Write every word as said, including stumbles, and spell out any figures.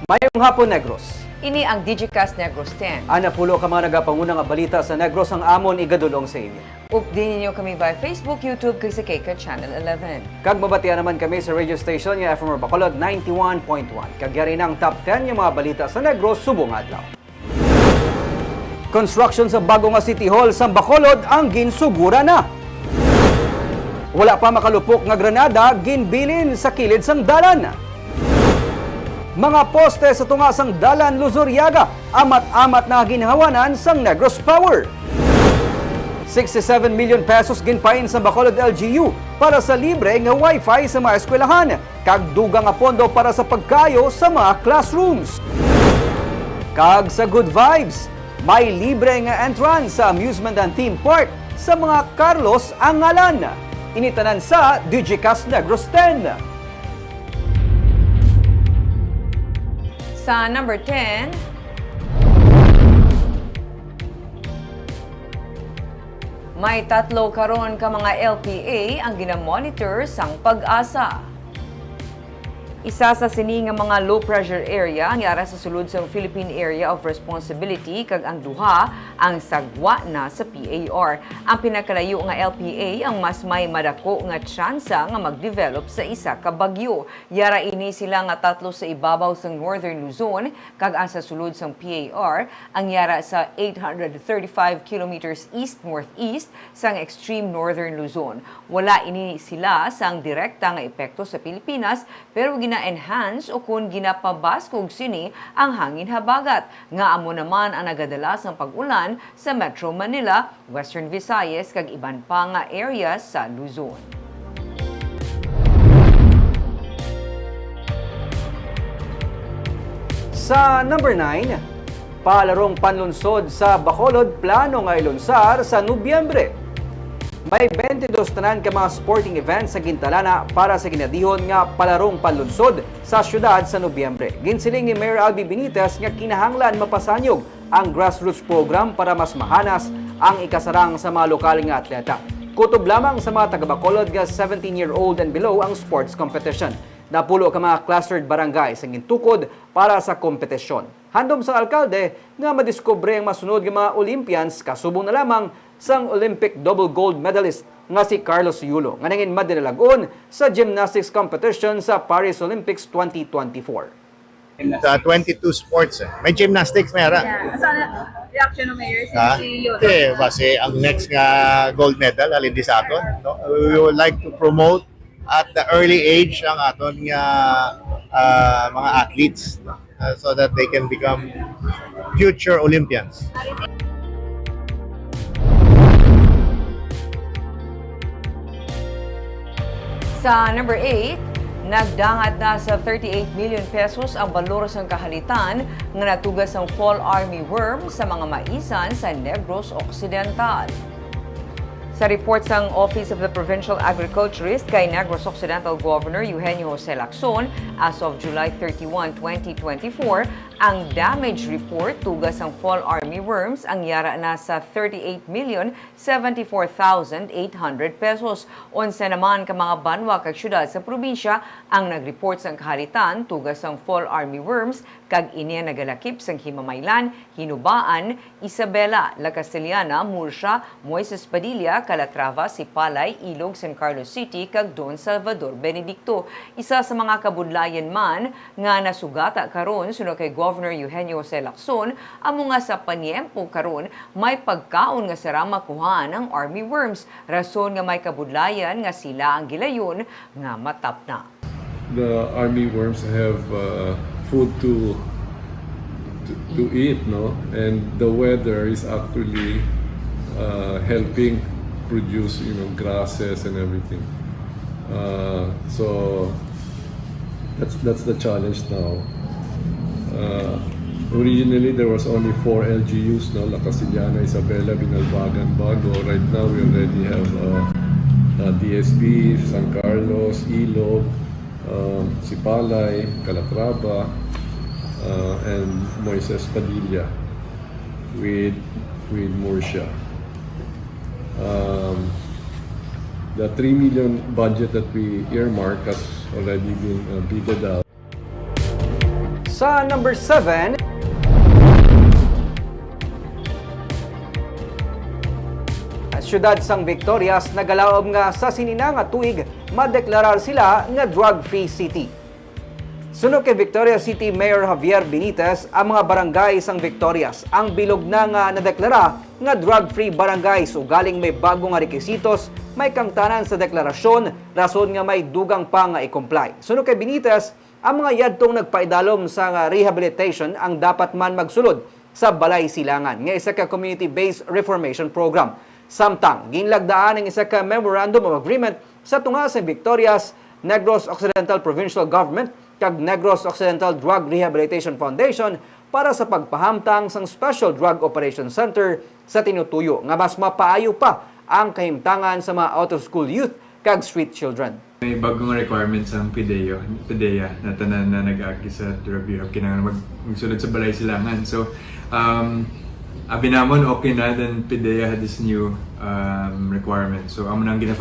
Mayong hapon, Negros. Ini ang Digicast Negros ten. Ang napulo ka mga nagapanguna nga balita sa Negros ang amon igadul-ong sa inyo. Updi ninyo kami via Facebook, YouTube, kag sa K K Channel eleven. Kag mabatian naman kami sa radio station nga F M R Bacolod ninety-one point one. Kag yari na ang top ten nga mga balita sa Negros subong nga adlaw. Construction sa bago nga City Hall sa Bacolod ang ginsuguran na. Wala pa makalupok nga granada ginbilin sa kilid sang dalan. Mga poste sa tunga sang dalan Luzuriaga, amat-amat na ginhawanan sang Negros Power. Sixty-seven million pesos ginpain sa Bacolod L G U para sa libre nga wifi sa mga eskwelahan, kag dugang nga pondo para sa pagkayo sa mga classrooms. Kag sa Good Vibes, may libre nga entrance sa amusement and theme park sa mga Carlos ang ngalan. Ini tanan sa Digicast Negros ten. Sa number ten, may tatlo karon ka mga L P A ang ginamonitor sang PAGASA. Isa sa sini nga mga low pressure area ang yara sa sulod sang Philippine Area of Responsibility, kag ang duha ang sagwa na sa P A R. Ang pinakalayo nga L P A ang mas may madako nga tsansa nga mag-develop sa isa ka bagyo. Yara ini sila nga tatlo sa ibabaw sang Northern Luzon, kag ang sa sulod sang P A R ang yara sa eight hundred thirty-five kilometers east-northeast sang extreme Northern Luzon. Wala ini sila sang direkta nga epekto sa Pilipinas, pero gina-enhance ukon ginapabaskog sini ang hangin habagat, nga amo naman ang nagadala sang pag-ulan sa Metro Manila, Western Visayas, kag iban pa nga areas sa Luzon. Sa number nine, palarong panlunsod sa Bacolod plano nga ilunsar sa Nobyembre. May twenty-dos tanan ka mga sporting events sa gintalana para sa ginadihon nga palarong panlunsod sa siyudad sa Nobyembre. Ginsiling ni Mayor Albee Benitez nga kinahanglan mapasanyog ang grassroots program para mas mahanas ang ikasarang sa mga lokal nga atleta. Kutob lamang sa mga taga-Bacolod nga seventeen-year-old and below ang sports competition. Napulo ka mga clustered barangays ang gintukod para sa kompetisyon. Handom sang alkalde nga madiskubre ang masunod nga mga Olympians, kasubong na lamang sang Olympic double gold medalist nga si Carlos Yulo, nga nangin madinalag-on sa gymnastics competition sa Paris Olympics twenty twenty-four. Sa twenty-two sports, eh. May gymnastics, may ara. Yeah. Sa reaction ng mayor, si, ha? Si Yulo. Kasi base ang next nga gold medal, halin di sa aton, no? We would like to promote at the early age ang aton nga, ah, mga athletes, no? Ah, so that they can become future Olympians. Sa number eight, nagdangat na sa thirty-eight million pesos ang balor sang kahalitan nga natuga sang fall army worm sa mga maisan sa Negros Occidental. Sa report sang Office of the Provincial Agriculturist kay Negros Occidental Governor Eugenio Jose Lacson, as of July thirty-one, twenty twenty-four, ang damage report tuga sang fall army worms ang yara na sa thirty-eight million seventy-four thousand eight hundred pesos. Onse naman ka mga banwa kag syudad sa probinsya ang nag-report sang kahalitan tuga sang fall army worms, kag ini ang nagalakip sang Himamaylan, Hinubaan, Isabela, La Castellana, Murcia, Moises Padilla, Calatrava, Sipalay, Ilog, San Carlos City, kag Don Salvador Benedicto. Isa sa mga kabudlayan man nga nasugata karon, suno kay Governor Eugenio Jose Lacson, amo nga sa paniempo karon may pagkaon nga sarang makuhaan ang army worms, rason nga may kabudlayan nga sila ang gilayon nga matapna. The army worms have, uh, food to, to to eat, no? And the weather is actually, uh, helping produce, you know, grasses and everything. Uh, so that's that's the challenge now. Uh, originally, there was only four L G Us, no? La Castellana, Isabela, Binalbagan, Bago. Right now, we already have, uh, uh, D S B, San Carlos, Ilog, um, Sipalay, Calatrava, uh, and Moises Padilla with, with Murcia. Um, the three million budget that we earmark has already been, uh, bidded out. Sa Sa number seven, ang siyudad sang Victorias nagalaom nga sa sini na nga tuig madeklarar sila nga drug-free city. Suno kay Victorias City Mayor Javier Benitez, ang mga barangay sang Victorias ang bilog na nga nadeklara nga drug-free barangays, ugaling may bago nga rekisitos, may kangtanan sa deklarasyon, rason nga may dugang pa nga i-comply. Suno kay Benitez, ang mga yadtong nagpaidalom sa rehabilitation ang dapat man magsulod sa Balay Silangan nga isa ka community-based reformation program. Samtang ginlagdaan ang isa ka memorandum of agreement sa tunga sa Victorias, Negros Occidental Provincial Government kag Negros Occidental Drug Rehabilitation Foundation para sa pagpahamtang sang Special Drug Operation Center sa tinutuyo nga mas mapaayo pa ang kahimtangan sa mga out-of-school youth kag street children. May bagong requirements ang PDEA, PDEA na tanan na nag-agi sa drug rehab kinahanglan mag magsulod sa Balay Silangan. So, um, abi namon okay na, then PDEA had this new um, requirement. So, amo nang gina